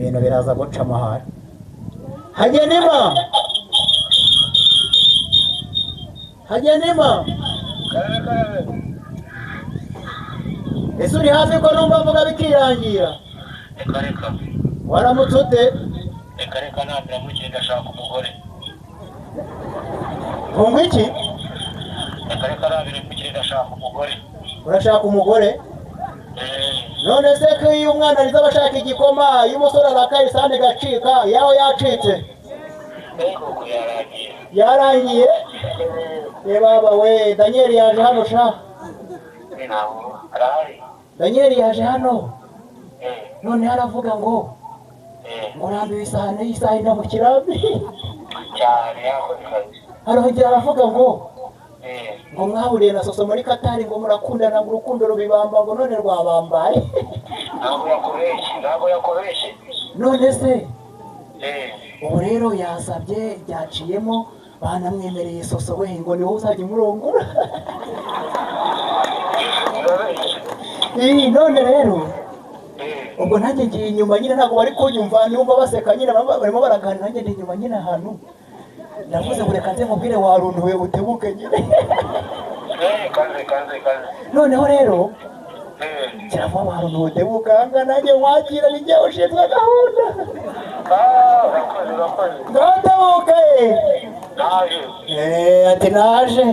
Ibintu biraza guca amahari. Hagenima, Hagenima. Karame, karame. Ese uri hafi ko numva mvuga bikirangira? Reka, reka. Waramutse ute? Reka, reka, ntabwo mukiri, ndashaka umugore. Nkungu iki? Reka, reka, ntabwo mukiri, ndashaka umugore. Urashaka umugore? Eh. None se ko iyo umwana arize aba ashaka igikoma, iyo umusore arakaye isahani igacika, yaho yacitse? Koko yarangiye. Yarangiye. Reba we, Daniel yaje hano sha. Ntabwo arahari. Daniel yaje hano. Eh. Noneho aravuga ngo Eh. ngo urambiwe isahani y'isaha ina mu kirambi. Cyane, yakoze kazi. Arongera aravuga ngo Eh. ngo mwahuriye na Soso muri Katari, ngo murakundana, ngo urukundo rubibamba, ngo none rwabambaye. Ntabwo yakubeshye, ntabwo yakubeshye. None se Eh. ubu rero yasabye byaciyemo, banamwemereye Soso we, ngo niwe uzajya umurongora. Urabeshye. Ii, none rero Eh. ubwo nanjye ngiye inyuma nyine, ntabwo bari kunyumva, numva baseka nyine, barimo baraganira, nanjye ndi inyuma nyine ahantu. Ndavuze ngo reka nze nkubwire waruntuwe utebuke nyine. Eh, kaze, kaze, kaze. Noneho rero Eh. kiravuga waruntuwe utebuke ahanga nanjye wakira, ni njyewe ushinzwe gahunda. Ah, urakoze, urakoze. Ngaho tebuke. Naje. Eh, ati naje.